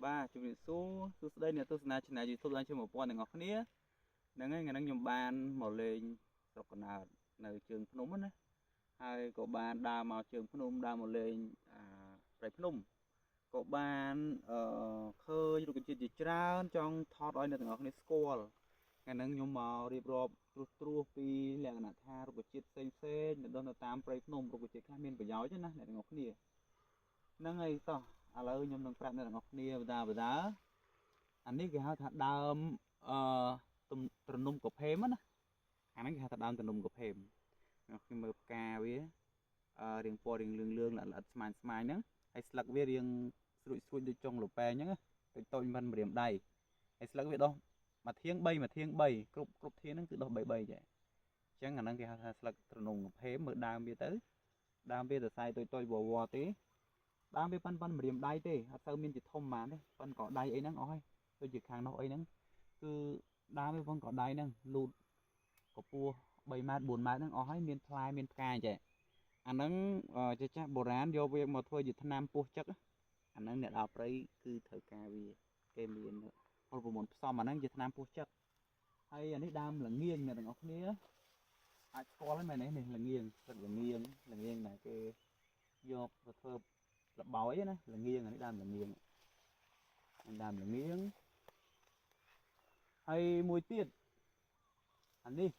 បាទជំរាបសួរសួស្តីអ្នកទស្សនា Channel YouTube ឡើងជា1000ទាំងអស់គ្នាហ្នឹងហើយថ្ងៃហ្នឹងខ្ញុំបានមកលេងស្រុកកណ្ណើតនៅជើងភ្នំណាហើយក៏បានដើរមកជើងភ្នំដើរមកលេងអាព្រៃភ្នំក៏បានអឺឃើញរុក្ខជាតិជាច្រើនចង់ថតឲ្យអ្នកទាំងអស់គ្នាស្គាល់ថ្ងៃហ្នឹងខ្ញុំមករៀបរាប់ត្រួសត្រាសពីលក្ខណៈថារុក្ខជាតិផ្សេងផ្សេងដែលដុះនៅតាមព្រៃភ្នំរុក្ខជាតិខ្លះមានប្រយោជន៍ណាអ្នកទាំងអស់គ្នាហ្នឹងហើយតោះឥឡូវខ្ញុំនឹងប្រាប់អ្នកទាំងអស់គ្នាបដាបដាអានេះគេហៅថាដើមអឺទ្រនំកាផេមណាអាហ្នឹងគេហៅថាដើមទ្រនំកាផេមអ្នកខ្ញុំមើលផ្កាវាអឺរៀងពណ៌រៀងលឿងលឿងល្អិតស្មាញស្មាញហ្នឹងហើយស្លឹកវារៀងស្រួចស្រួចដូចចុងលពែងអញ្ចឹងតូចតូចមិនម្រាមដៃហើយស្លឹកវាដុះមួយធាង3មួយធាង3គ្រប់គ្រប់ធាងហ្នឹងគឺដុះ3 3ចេះអញ្ចឹងអាហ្នឹងគេហៅថាស្លឹកទ្រនំកាផេមមើលដើមវាទៅដើមវាសរសៃតូចតូចវវទេដើមវាប៉ិនប៉ិនម្រាមដៃទេអត់សូវមានជាធំហ្មងទេប៉ិនកដៃអីហ្នឹងអស់ហើយដូចជាខាងនោះអីហ្នឹងគឺដើមវាប៉ុនកដៃហ្នឹងលូតកម្ពស់3ម៉ែត្រ4ម៉ែត្រហ្នឹងអស់ហើយមានផ្លែមានផ្កាចេះអាហ្នឹងចាស់ចាស់បុរាណយកវាមកធ្វើជាថ្នាំពោះចឹកអាហ្នឹងអ្នកដើរព្រៃគឺត្រូវការវាគេមានរូបមន្តផ្សំអាហ្នឹងជាថ្នាំពោះចឹកហើយអានេះដើមល្ងៀងអ្នកទាំងអស់គ្នាអាចស្គាល់ហើយមែនទេនេះល្ងៀងស្លឹកល្ងៀងល្ងៀងដែលគេយកទៅធ្វើលបោយណាល្ងៀងអានេះដើមល្ងៀងដើមល្ងៀងហើយមួយទៀតអានេះ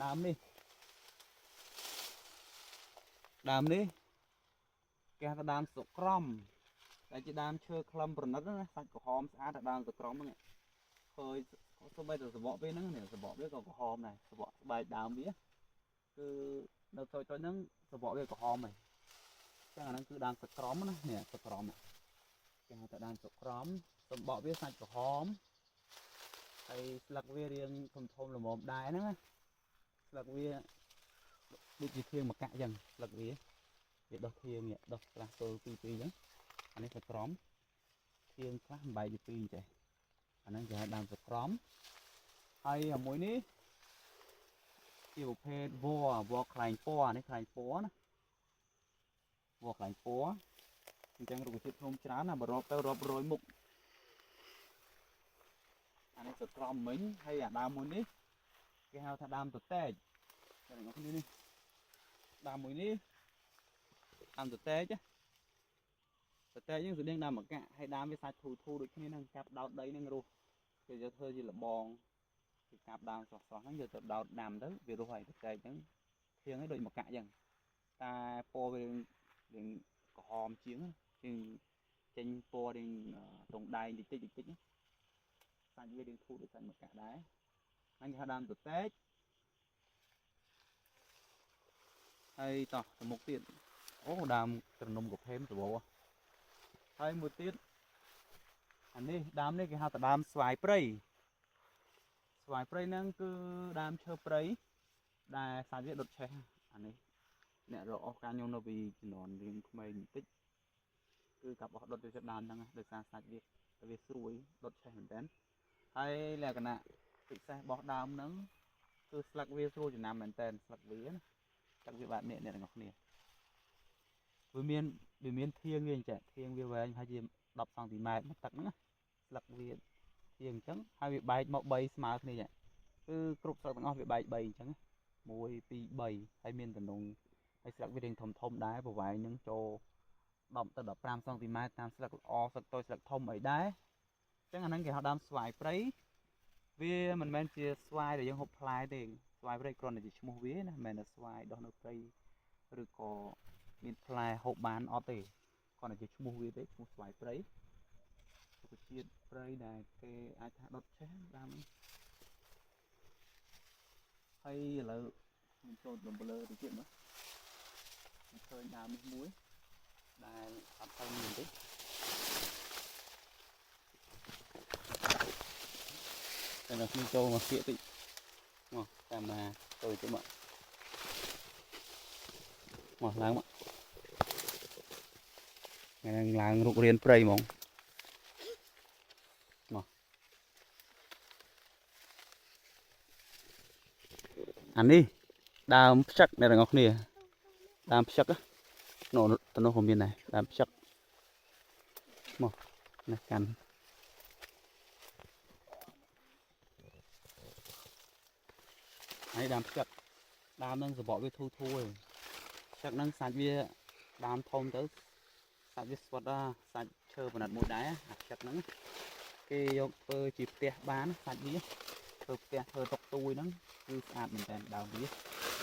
ដើមនេះដើមនេះគេហៅថាដើមសុក្រំដែលជាដើមឈើខ្លឹមប្រណិតណាសាច់ក្រហមស្អាតតែដើមសុក្រំហ្នឹងឃើញសូម្បីតែសបកវាហ្នឹងនេះសបកវាក៏ក្រហមដែរសបកស្បែកដើមវាគឺនៅតូចតូចហ្នឹងសបកវាក្រហមហើយចឹងអាហ្នឹងគឺដើមសុក្រំណានេះសុក្រំគេហៅថាដើមសុក្រំសម្បកវាសាច់ក្រហមហើយស្លឹកវារាងធំធំល្មមដែរហ្នឹងណាស្លឹកវាដូចជាធាងមកកាក់ចឹងស្លឹកវាវាដុះធាងនេះដុះខ្លះទល់ពីរពីរចឹងអានេះសុក្រំធាងខ្លះបំបែកជាពីរចេះអាហ្នឹងគេហៅដើមសុក្រំហើយអាមួយនេះជាប្រភេទវល្លិវល្លិខ្លែងពណ៌នេះខ្លែងពណ៌ណាវល្លិខ្លែងពណ៌អញ្ចឹងរុក្ខជាតិភ្នំច្រើនណាបើរាប់ទៅរាប់រយមុខអានេះសុក្រំមិញហើយអាដើមមួយនេះគេហៅថាដើមទតែកអ្នកទាំងអស់គ្នានេះដើមមួយនេះដើមទតែកទតែកហ្នឹងស្តៀងដើមម្កាក់ហើយដើមវាសាច់ធូធូដូចគ្នាហ្នឹងកាប់ដោតដីហ្នឹងរស់គេយកធ្វើជាលបងគេកាប់ដើមស្រស់ស្រស់ហ្នឹងយកទៅដោតដាំទៅវារស់ហើយទតែកហ្នឹងធៀងឲ្យដូចម្កាក់អញ្ចឹងតែពណ៌វារៀងក្រហមជាងជាងចេញពណ៌រៀងត្រង់ដែងតិចតិចតិចសាច់វារៀងធូរដូចសាច់ម្កាក់ដែរហ្នឹងគេហៅដើមទតែកហើយតោះទៅមុខទៀតអូដើមទ្រនំកាផេមសបោហើយមួយទៀតអានេះដើមនេះគេហៅថាដើមស្វាយព្រៃស្វាយព្រៃហ្នឹងគឺដើមឈើព្រៃដែលសាច់វាដុតឆេះអានេះអ្នករកអស់ការខ្ញុំនៅពីជំនាន់រៀងក្មេងបន្តិចគឺកាប់អស់ដុតយកដើមហ្នឹងដោយសារសាច់វាវាស្រួយដុតឆេះមែនតើហើយលក្ខណៈពិសេសរបស់ដើមហ្នឹងគឺស្លឹកវាស្រួលចំណាំមែនតើស្លឹកវាណាស្លឹកវាបែបនេះអ្នកទាំងអស់គ្នាវាមានធៀងវាអញ្ចឹងធៀងវាវែងប្រហែលជា10សង់ទីម៉ែត្រមកទឹកហ្នឹងណាស្លឹកវាធៀងអញ្ចឹងហើយវាបែកមក3ស្មើគ្នាចឹងគឺគ្រប់ស្លឹកទាំងអស់វាបែក3អញ្ចឹង1 2 3ហើយមានតំណងហើយស្លឹកវារៀងធំធំដែរប្រវែងហ្នឹងចូល10ទៅ15សង់ទីម៉ែត្រតាមស្លឹកល្អស្លឹកតូចស្លឹកធំអីដែរអញ្ចឹងអាហ្នឹងគេហៅដើមស្វាយព្រៃវាមិនមែនជាស្វាយដែលយើងហូបផ្លែទេស្វាយព្រៃគ្រាន់តែជាឈ្មោះវាណាមិនមែនតែស្វាយដុះនៅព្រៃឬក៏មានផ្លែហូបបានអត់ទេគ្រាន់តែជាឈ្មោះវាទេឈ្មោះស្វាយព្រៃរុក្ខជាតិព្រៃដែលគេអាចថាដុតឆេះដើមនេះហើយឥឡូវខ្ញុំចូលលំលើទៅទៀតមើលខ្ញុំឃើញដើមនេះមួយដែលអត់ទៅមានទេតែដល់ខ្ញុំចូលមកគៀកតិចមកតាមមកចូលទៅមកមកឡើងមកថ្ងៃហ្នឹងឡើងរុករៀនព្រៃហ្មងមកអានេះដើមផ្ចឹកអ្នកទាំងអស់គ្នាដើមផ្ចឹកនោះទៅនោះក៏មានដែរដើមផ្ចឹកមក ណាកាន់ហើយដើមផ្ចឹកដើមនឹងសបកវាធូរធូរឯងផ្ចឹកនឹងសាច់វាដើមធំទៅសាច់វាស្វិតសាច់ឈើផលិតមួយដែរអាផ្ចឹកហ្នឹងគេយកធ្វើជាផ្ទះបានសាច់វាធ្វើផ្ទះធ្វើតុកទួយហ្នឹងគឺស្អាតមែនតើដើមវា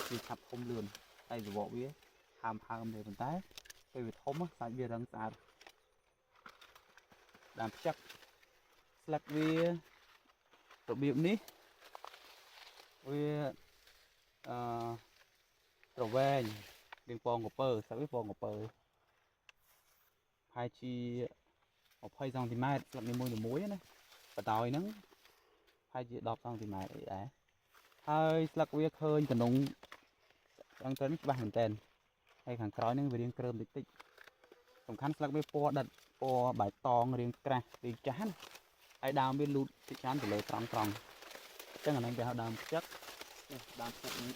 វាឆាប់ធំលឿនហើយសបកវាហើមហើមទេប៉ុន្តែពេលវាធំសាច់វារឹងស្អាតដើមផ្ចឹកស្លឹកវារបៀបនេះវាអឺត្រវែងរៀងពងកពើស្លឹកវាពងកពើហើយជា20សង់ទីម៉ែត្រស្លឹកនីមួយៗណាបតោយហ្នឹងហើយជា10សង់ទីម៉ែត្រអីដែរហើយស្លឹកវាឃើញតំណងត្រង់ទៅនេះច្បាស់មែនតើហើយខាងក្រោយហ្នឹងវារៀងក្រើមតិចតិចសំខាន់ស្លឹកវាពណ៌ដិតពណ៌បៃតងរៀងក្រាស់រៀងចាស់ណាហើយដើមវាលូតតិចច្រើនទៅលើត្រង់ត្រង់អញ្ចឹងអាហ្នឹងគេហៅដើមផ្ចឹកនេះដើមផ្ចឹកនេះ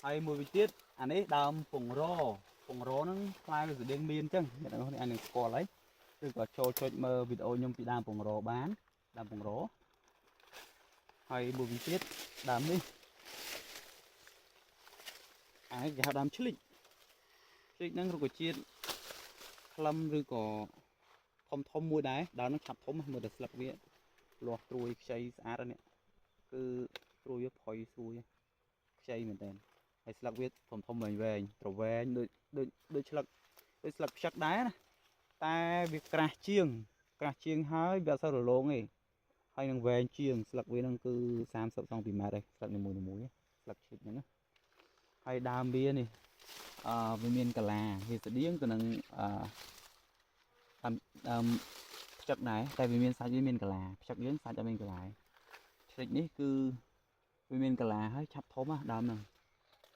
ហើយមួយវិញទៀតអានេះដើមពងរពងរហ្នឹងផ្លែវាស្តៀងមានអញ្ចឹងអ្នកនរនេះអាចនឹងស្គាល់ហើយឬក៏ចូលចុចមើលវីដេអូខ្ញុំពីដើមពងរបានដើមពងរហើយមួយវិញទៀតដើមនេះអានេះគេហៅដើមឆ្លិចឆ្លិចហ្នឹងរុក្ខជាតិខ្លឹមឬក៏ធំធំមួយដែរដើមហ្នឹងឆាប់ធំមើលតែស្លឹកវាលាស់ត្រួយខ្ចីស្អាតនេះគឺត្រួយវាផុយស្រួយខ្ចីមែនតើហើយស្លឹកវាធំធំវែងវែងត្រវែងដូចដូចដូចស្លឹកដូចស្លឹកផ្ចឹកដែរណាតែវាក្រាស់ជាងក្រាស់ជាងហើយវាអត់សូវរលោងទេហើយនឹងវែងជាងស្លឹកវានឹងគឺ30សង់ទីម៉ែត្រឯងស្លឹកនីមួយៗស្លឹកឈិតហ្នឹងណាហើយដើមវានេះអឺវាមានកលាវាស្តៀងទៅនឹងអឺដើមផ្ចឹកដែរតែវាមានសាច់វាមានកលាផ្ចឹកយើងសាច់អត់មានកលាឆ្លិចនេះគឺវាមានកលាហើយឆាប់ធំណាដើមហ្នឹង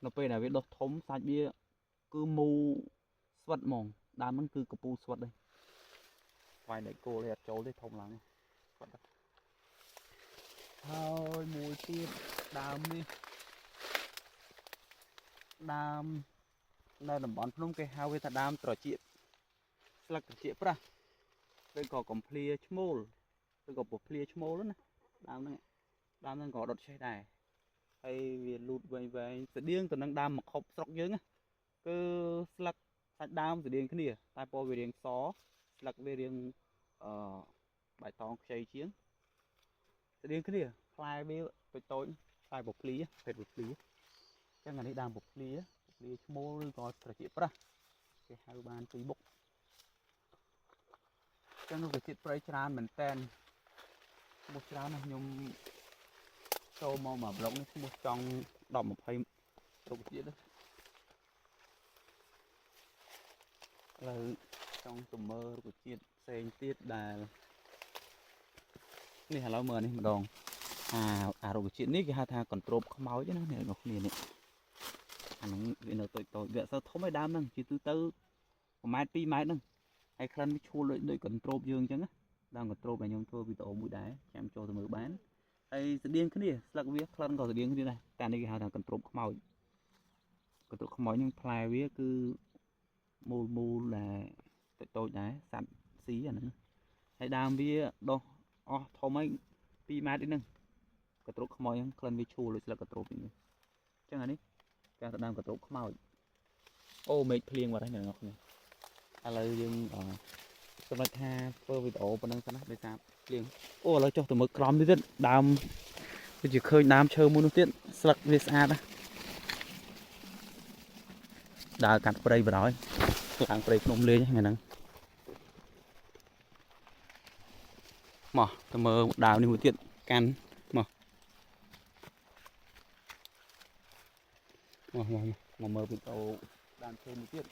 នៅពេលដែលវាដុះធំសាច់វាគឺមូស្វិតហ្មងដើមហ្នឹងគឺកពូស្វិតដែរស្វែងដែកគោលឯអត់ចូលទេធំឡើងស្វិតហើយមួយទៀតដើមនេះដើមនៅតំបន់ភ្នំគេហៅវាថាដើមត្រចៀកស្លឹកត្រចៀកប្រាស់ឬក៏កំភ្លាឈ្មោលឬក៏ពភ្លាឈ្មោលណាដើមហ្នឹងដើមហ្នឹងក៏ដុតឆេះដែរហើយវាលូតវែងវែងស្តៀងទៅនឹងដើមមខុបស្រុកយើងណាគឺស្លឹកសាច់ដើមស្តៀងគ្នាតែពណ៌វារាងសស្លឹកវារាងអឺបៃតងខ្ចីជាងស្តៀងគ្នាផ្លែវាតូចតូចផ្លែពភ្លាភេទពភ្លាអញ្ចឹងអានេះដើមពភ្លាពភ្លាឈ្មោលឬក៏ត្រចៀកប្រាស់គេហៅបានពីរបុកអញ្ចឹងរុក្ខជាតិព្រៃច្រើនមែនតែនឈ្មោះច្រើនណាស់ខ្ញុំចូលមកមួយប្លុកនេះឈ្មោះចង់10 20រុក្ខជាតិឥឡូវចង់ទៅមើលរុក្ខជាតិផ្សេងទៀតដែលនេះឥឡូវមើលនេះម្ដងអារុក្ខជាតិនេះគេហៅថាកន្ទ្របខ្មោចណាអ្នកនរគ្នានេះអាហ្នឹងវានៅតូចតូចវាអត់សូវធំឯដើមហ្នឹងជាទូទៅ1ម៉ែត្រ2ម៉ែត្រហ្នឹងហើយក្លិនវាឈួលដូចដូចកន្ទ្របយើងអញ្ចឹងណាដើមកន្ទ្របដែលខ្ញុំធ្វើវីដេអូមួយដែរចាំចូលទៅមើលបានហើយស្តៀងគ្នាស្លឹកវាក្លិនក៏ស្តៀងគ្នាដែរតែនេះគេហៅថាកន្ទ្របខ្មោចកន្ទ្របខ្មោចហ្នឹងផ្លែវាគឺមូលមូលដែលតូចតូចដែរសត្វស៊ីអាហ្នឹងហើយដើមវាដុះអស់ធំហើយ2ម៉ែត្រនេះហ្នឹងកន្ទ្របខ្មោចហ្នឹងក្លិនវាឈួលដូចស្លឹកកន្ទ្របនេះអញ្ចឹងអានេះគេហៅថាដើមកន្ទ្របខ្មោចអូមេឃភ្លៀងបាត់ហើយអ្នកនរគ្នាឥឡូវយើងសម្រាប់ថាធ្វើវីដេអូប៉ុណ្ណឹងសិនណាដោយសារភ្លៀងអូឥឡូវចុះទៅមើលក្រោមនេះទៀតដើមដូចជាឃើញដើមឈើមួយនោះទៀតស្លឹកវាស្អាតណាដើរកាត់ព្រៃបណ្ដោយឡើងព្រៃភ្នំលេងថ្ងៃហ្នឹងមកទៅមើលដើមនេះមួយទៀតកាន់មកមកមកមកមើលវីដេអូដើមឈើមួយទៀត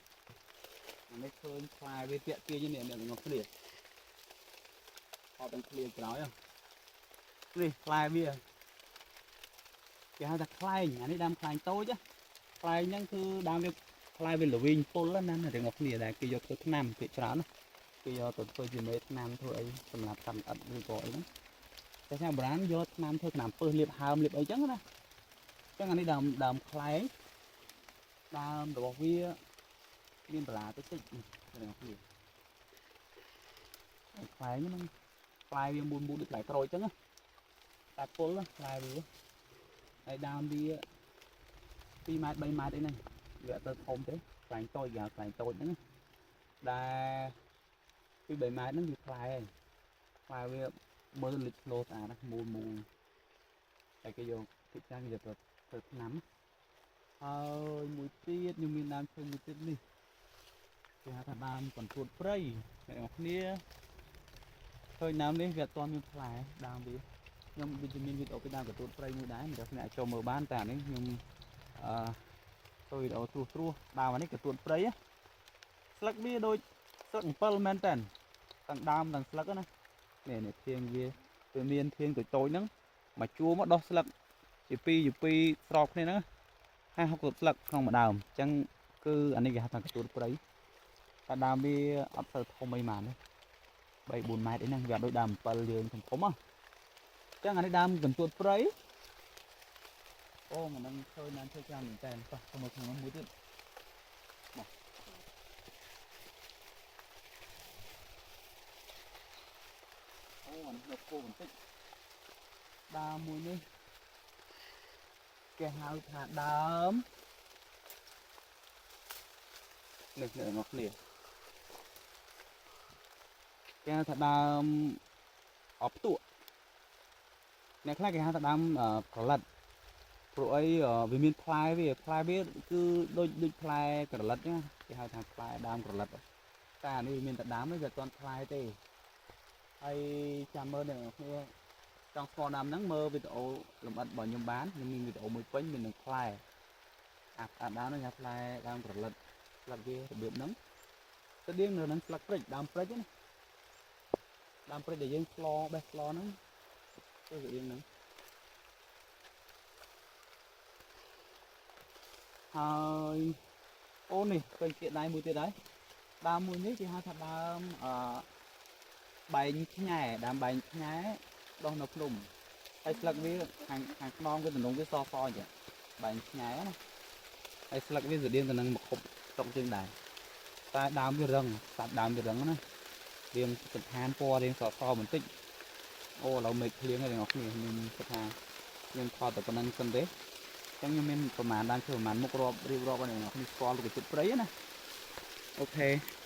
អានេះឃើញផ្លែវាតាក់ទាញនេះអ្នកទាំងអស់គ្នាអត់ដឹងឃ្លាក្រោយនេះផ្លែវាគេហៅថាខ្លែងអានេះដើមខ្លែងតូចខ្លែងហ្នឹងគឺដើមវាផ្លែវាល្វីងពុលណាអ្នកទាំងអស់គ្នាដែលគេយកធ្វើថ្នាំភាគច្រើនណាគេយកទៅធ្វើជាមេថ្នាំធ្វើអីសម្រាប់សត្វល្អិតឬក៏អីហ្នឹងតែឆ្នាំបុរាណយកថ្នាំធ្វើថ្នាំពើសលាបហើមលាបអីចឹងណាអញ្ចឹងអានេះដើមខ្លែងដើមរបស់វាមានបន្លាតិចតិចអ្នកទាំងអស់គ្នា ផ្លែហ្នឹងផ្លែវាមូលមូលដូចផ្លែក្រូចអញ្ចឹងណាតែពុលផ្លែវាហើយដើមវា2ម៉ែត្រ3ម៉ែត្រអីហ្នឹងវាអត់ទៅធំទេខ្លែងតូចគេហៅខ្លែងតូចហ្នឹងដែល2 3ម៉ែត្រហ្នឹងវាផ្លែហើយផ្លែវាមើលលេចធ្លោស្អាតណាស់មូលមូលហើយគេយកគេចាំគេយកទៅធ្វើថ្នាំហើយមួយទៀតខ្ញុំមានដើមឈើមួយទៀតនេះគេហៅថាដើមកន្ទួតព្រៃអ្នកនរគ្នាឃើញដើមនេះវាអត់ទាន់មានផ្លែដើមវាខ្ញុំដូចជាមានវីដេអូពីដើមកន្ទួតព្រៃមួយដែរអ្នកនរអាចចូលមើលបានតែអានេះខ្ញុំអឺធ្វើវីដេអូត្រួសត្រាសដើមអានេះកន្ទួតព្រៃស្លឹកវាដូចស្លឹកអំពិលមែនតើទាំងដើមទាំងស្លឹកណានេះនេះធាងវាវាមានធាងតូចតូចហ្នឹងមកជួមកដោះស្លឹកជាពីរជាពីរស្របគ្នាហ្នឹង50 60ស្លឹកក្នុងមួយដើមអញ្ចឹងគឺអានេះគេហៅថាកន្ទួតព្រៃតែដើមវាអត់សូវធំអីម៉ានទេ3 4ម៉ែត្រអីហ្នឹងវាអត់ដូចដើមអំពិលយើងធំធំហ៎អញ្ចឹងអានេះដើមកន្ទួតព្រៃអូមិនដឹងឃើញណានធ្វើច្រើនមែនតើប៉ះទៅមកក្នុងនោះមួយទៀតមកអូអានេះនៅគោបន្តិចដើមមួយនេះគេហៅថាដើមនេះអ្នកនរគ្នាគេហៅថាដើមអបតក់អ្នកខ្លះគេហៅថាដើមក្រឡិតព្រោះអីវាមានផ្លែវាផ្លែវាគឺដូចដូចផ្លែក្រឡិតហ្នឹងគេហៅថាផ្លែដើមក្រឡិតតែអានេះវាមានតែដើមទេវាអត់ទាន់ផ្លែទេហើយចាំមើលអ្នកនរគ្នាចង់ស្គាល់ដើមហ្នឹងមើលវីដេអូលម្អិតរបស់ខ្ញុំបានខ្ញុំមានវីដេអូមួយពេញមាននឹងផ្លែអាអាដើមហ្នឹងគេផ្លែដើមក្រឡិតស្លឹកវារបៀបហ្នឹងស្តៀងនៅនឹងស្លឹកព្រិចដើមព្រិចណាដើមព្រិចដែលយើងស្លបេះស្លហ្នឹងគឺស្តៀងហ្នឹងហើយអូនេះឃើញគេដៃមួយទៀតហើយដើមមួយនេះគេហៅថាដើមអឺបែងឆ្ញែដើមបែងឆ្ញែដោះនៅភ្នំហើយស្លឹកវាខាងខាងខ្នងវាទំនងវាសសអញ្ចឹងបែងឆ្ញែណាហើយស្លឹកវាស្តៀងទៅនឹងមកខុបស្រុកជាងដែរតែដើមវារឹងសាច់ដើមវារឹងណារៀងសន្តានពណ៌រៀងសសបន្តិចអូឥឡូវមេឃភ្លៀងហើយអ្នកនរគ្នាខ្ញុំគិតថាខ្ញុំថតតែប៉ុណ្្នឹងសិនទេអញ្ចឹងខ្ញុំមានប្រហែលដើមឈើប្រហែលមុខរាប់រៀបរាប់ឲ្យអ្នកនរគ្នាស្គាល់រុក្ខជាតិព្រៃណាOK។